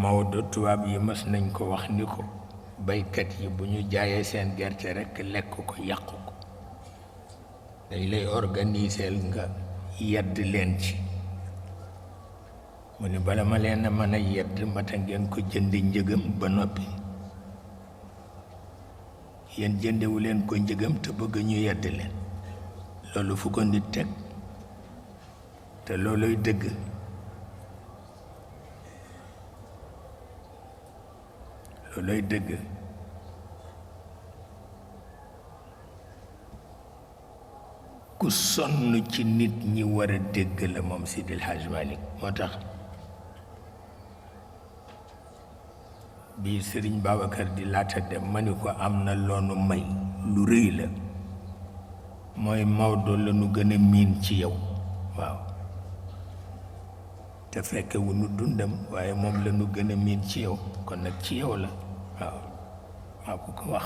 Maodo tubaab yi mës nañ ko wax ni ko baykat yi bu ñu jaayee seen gerte rekk lekk ko yàq ko dañ lay organiser nga yedd leen ci mu ni bala ma leen a mën a yedd mata ngeen ko jënd njëgam ba noppi yéen jëndewu leen ko njëgam te bëgg ñu yedd leen loolu fu ko nit teg te looluy dëgg looluy dëgg ku sonn ci nit ñi war a dégg la moom Sidil Hadj Malick moo tax bi Sëriñ Babacar di laata dem ma ni ko am na loonu may lu rëy la mooy Maodo la nu gën a miin ci yow waaw te fekke wu nu dundam waaye moom la nu gën a miin ci yow kon nag ci yow la waaw maa ko ko wax